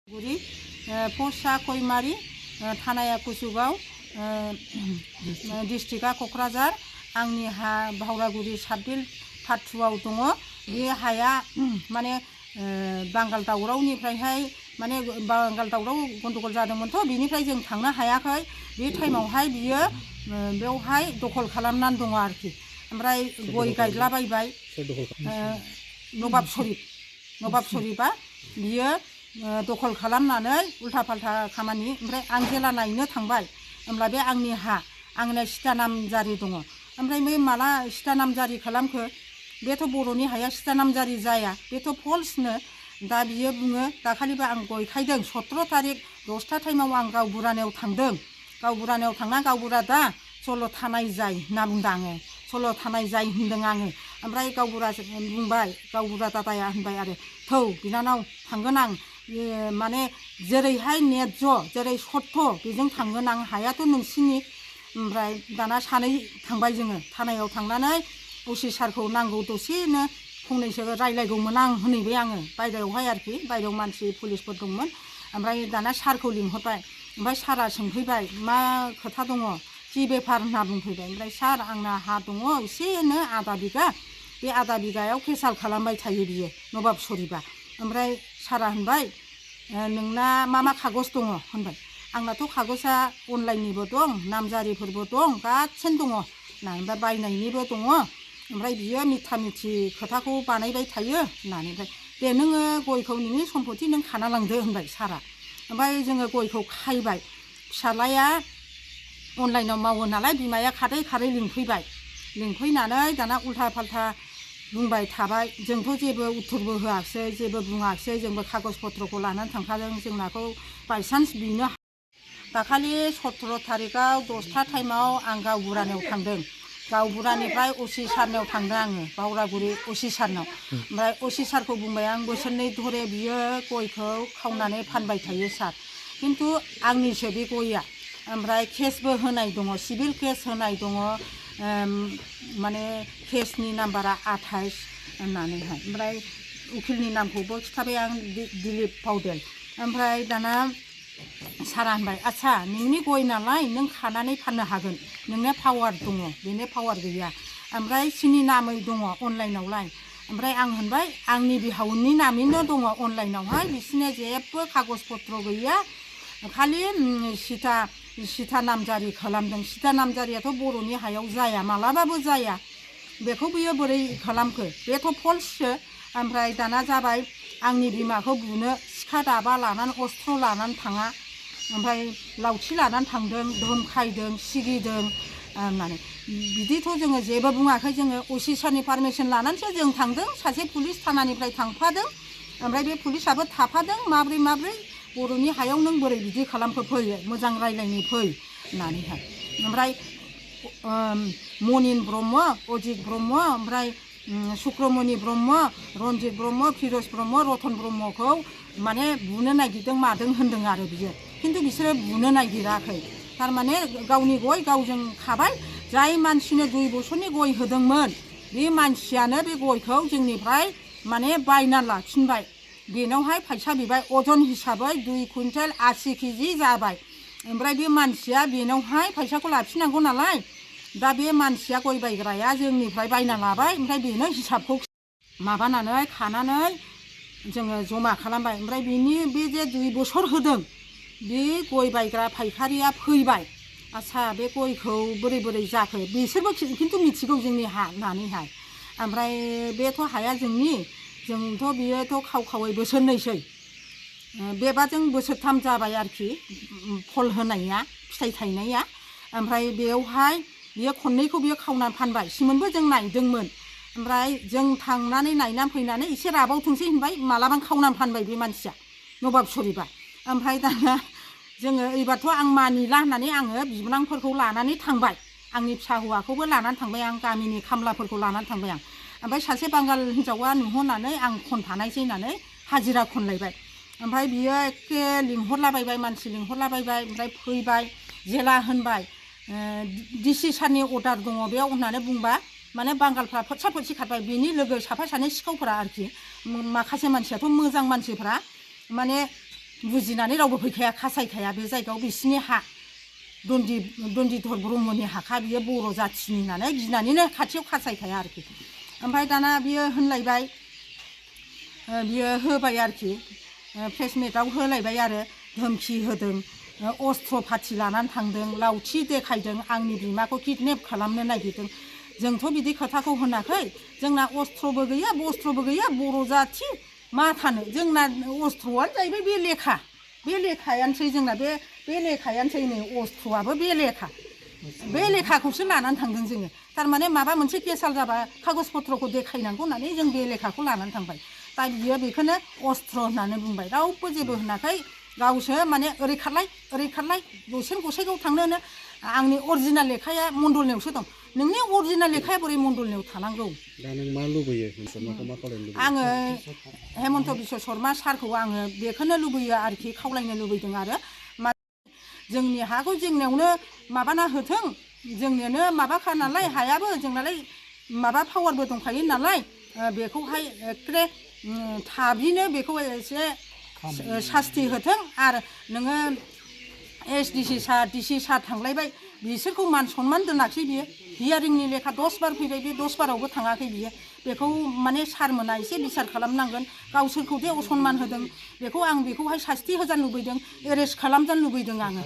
गुरी पोस्टा कयमारी थानाया कुसुगाव डिस्ट्रिक्टआ क'क्राझार आंनि हा भावरागुरि साबबिल फाथुआव दङ बे हाया माने बांगाल दावरावनिफ्रायहाय माने बांगाल दावराव गन्डगल जादोंमोनथ' बिनिफ्राय जों थांनो हायाखै बे टाइमावहाय बियो बेवहाय दखल खालामनानै दङ आरोखि ओमफ्राय गय गायलाबायबाय नवाब शरीफआ बियो दखल खालामनानै उल्था फाल्था खामानि ओमफ्राय आं जेला नायनो थांबाय होमब्ला बे आंनि हा आंना सिटा नामजारि दङ ओमफ्राय बै माला सिटा नामजारि खालामखो बेथ' बर'नि हाया सिटा नामजारि जाया बेथ' फल्सनो दा बियो बुङो दाखालिबो आं गय खायदों 17 तारिख 10टा टाइमाव आं गावबुरानायाव थांदों गावबुरानायाव थांना गावबुरा दा सल' थानाय जाय होनना बुंदों आङो सल' थानाय जाय होनदों आङो ओमफ्राय गावबुरा बुंबाय गावबुरा दादाया होनबाय आरो थौ बिनानाव थांगोन आं माने जेरैहाय नेटज' जेरै सत्थ बेजों थांगोन आं हायाथ' नोंसिनि ओमफ्राय दाना सानै थांबाय जोङो थानायाव थांनानै असि सारखौ नांगौ दसेनो फंनैसो रायलायगौमोन आं होनहैबाय आङो बायह्रायावहाय आरोखि बायह्रायाव मानसि पुलिसफोर दंमोन ओमफ्राय दाना सारखौ लिंहरबाय ओमफ्राय सारा सोंफैबाय मा खोथा दङ कि बेफार होनना बुंफैबाय ओमफ्राय सार आंना हा दङ एसेनो आधा बिगा बे आधा बिगायाव केसाल खालामबाय थायो बियो नवाब शरीफआ ओमफ्राय सारा होनबाय नोंना मा मा कागज दङ होनबाय आंनाथ' कागजआ अनलाइननिबो दं नामजारिफोरबो दं गासिनो दङ ओमफ्राय बायनायनिबो दङ ओमफ्राय बियो मिथा मिथि खोथाखौ बानायबाय थायो होननानै ओमफ्राय दे नोङो गयखौ नोंनि सम्पति नों खाना लांदो होनबाय सारा ओमफ्राय जोङो गयखौ खायबाय फिसालाया अनलाइनाव मावो नालाय बिमाया खारै खारै लिंफैनानै दाना उल्था फाल्था बुंबाय थाबाय जोंथ' जेबो उत्तरबो होआखिसै जेबो बुङाखिसै जोंबो कागज पत्रखौ लानानै थांखादों जोंनाखौ बायसान्स बिनो दाखालि 17 तारिखआव 10टा टाइमाव आं गावबुरानायाव थांदों गावबुरानिफ्राय असि सारनायाव थांदों आङो भावरागुरि असि सारनाव ओमफ्राय असि सारखौ बुंबाय आं बोसोरनै धरे बियो गयखौ खावनानै फानबाय थायो सार खिन्थु आंनिसो बे गयआ ओमफ्राय केसबो होनाय दङ सिभिल केस होनाय दङ माने केसनि नाम्बारा 28 होननानैहाय ओमफ्राय उकिलनि नामखौबो खिथाबाय आं दिलीप पाउडेल ओमफ्राय दाना सारा होनबाय आच्छा नोंनि गय नालाय नों खानानै फाननो हागोन नोंना पावार दङ बेनो पावार गैया ओमफ्राय सिनि नामै दङ अनलाइनावलाय ओमफ्राय आं होनबाय आंनि बिहावनि नामैनो दङ अनलाइनावहाय बिसिना जेबो कागज पत्र गैया खालि सिटा नामजारि खालामदों सिटा नामजारियाथ' बर'नि हायाव जाया मालाबाबो जाया बेखौ बियो बोरै खालामखो बेथ' फल्ससो ओमफ्राय दाना जाबाय आंनि बिमाखौ बुनो सिखा दाबा लानानै अस्त्र लानानै थाङा ओमफ्राय लावथि लानानै थांदों धमखायदों सिगिदों होननानै बिदिथ' जोङो जेबो बुङाखै जोङो असि सारनि पारमिसन लानानैसो जों थांदों सासे पुलिस थानानिफ्राय थांफादों ओमफ्राय बे पुलिसाबो थाफादों माब्रै बर'नि हायाव नों बोरै बिदि खालामखो फै मोजां रायलायनो फै होननानैहाय ओमफ्राय मनिन ब्रह्म अजित ब्रह्म ओमफ्राय सुक्रमनि ब्रह्म रन्जित ब्रह्म फिरज ब्रह्म रतन ब्रह्मखौ माने बुनो नागिरदों मादों होनदों आरो बियो खिन्थु बिसोरो बुनो नागिराखै थारमाने गावनि गय गावजों खाबाय जाय मानसिनो 2 बोसोरनि गय होदोंमोन बे मानसियानो बे गयखौ जोंनिफ्राय माने बायना लाफिनबाय बेनावहाय फैसा बिबाय अजन हिसाबै 2 कुइन्टेल 80 केजि जाबाय ओमफ्राय बे मानसिया बेनावहाय फैसाखौ लाफिननांगौ नालाय दा बे मानसिया गय बायग्राया जोंनिफ्राय बायना लाबाय ओमफ्राय बेनो हिसाबखौ माबानानै खानानै जोङो जमा खालामबाय ओमफ्राय बिनि बे जे 2 बोसोर होदों बे गय बायग्रा फायखारिया फैबाय आच्छा बे गयखौ बोरै जाखो बिसोरबो खिन्थु मिथिगौ जोंनि हा होननानैहाय ओमफ्राय बेथ' हाया जोंथ' बियोथ' खावै बोसोरनैसै बेबाजों बोसोरथाम जाबाय आरोखि फल होनाया फिथाइ थायनाया ओमफ्राय बेयावहाय बियो खननैखौ बियो खावनानै फानबाय सिमोनबो जों नायदोंमोन ओमफ्राय जों थांनानै नायनानै फैनानै एसे राबावथोंसै होनबाय मालाबा खावनानै फानबाय बे मानसिया नवाब शरीफआ ओमफ्राय दाना जोङो एबारथ' आं मानिला होननानै आङो बिबोनांफोरखौ लानानै थांबाय आंनि फिसा हौवाखौबो लानानै थांबाय आं गामिनि खामलाफोरखौ लानानै थांबाय आं ओमफ्राय सासे बांगाल हिन्जावा नुहरनानै आं खनफानायसै होननानै हाजिरा खनलायबाय ओमफ्राय बियो एखे लिंहरलाबायबाय मानसि लिंहरलाबायबाय ओमफ्राय फैबाय जेला होनबाय डिसि सारनि अर्डार दङ बेयाव होननानै बुंबा माने बांगालफ्रा फोथसा खारबाय बिनि लोगो साफा सानै सिखावफोरा आरोखि माखासे मानसियाथ' मोजां मानसिफ्रा माने बुजिनानै रावबो फैखाया खासायखाया बे जायगायाव बिसिनि हा दन्दिधर ब्रह्मनि हाखा बियो बर' जाथिनि होननानै गिनानैनो खाथियाव खासायखाया आरोखि ओमफ्राय दाना बियो होनलायबाय बियो होबाय आरोखि प्रेस मिटआव होलायबाय आरो धमखि होदों अस्त्र फाथि लानानै थांदों लावथि देखायदों आंनि बिमाखौ किडनेप खालामनो नागिरदों जोंथ' बिदि खोथाखौ होनाखै जोंना अस्त्रबो गैया बस्त्रबो गैया बर' जाथि मा थानो जोंना अस्त्रआनो जाहैबाय बे लेखायानोसै जोंना बे लेखायानोसै नै अस्त्रआबो बे लेखाखौसो लानानै थांदों जोङो थारमाने माबा मोनसे केसाल जाबा कागज पत्रखौ देखायनांगौ होननानै जों बे लेखाखौ लानानै थांबाय दा बियो बेखौनो अस्त्र होननानै बुंबाय रावबो जेबो होनाखै गावसो माने ओरै खारलाय दसेनो गसाइगाव थांनोनो आंनि अरिजिनेल लेखाया मण्डलनियावसो दं नोंनि अरिजिनेल लेखाया बोरै मण्डलनियाव थानांगौ दा नों मा लुबैयो शर्माखौ मा खालामनो लुबैयो आङो हेमन्त बिश्व शर्मा सारखौ आङो बेखौनो लुबैयो आरोखि खावलायनो लुबैदों आरो जोंनि हाखौ जोंनियावनो माबाना होथों जोंनियानो माबाखा नालाय हायाबो जोंनालाय माबा पावारबो दंखायो नालाय बेखौहाय एखे थाबैनो बेखौ एसे सास्ति होथों आरो नोङो एसडिसि सार डिसि सार थांलायबाय बिसोरखौ मान सनमान दोनाखसै बियो हियारिंनि लेखा 10 बार फैबाय बे 10 बारावबो थाङाखै बियो बेखौ माने सारमोना एसे बिसार खालामनांगोन गावसोरखौ दे असनमान होदों बेखौहाय सास्ति होजानो लुबैदों एरेस्ट खालामजानो लुबैदों आङो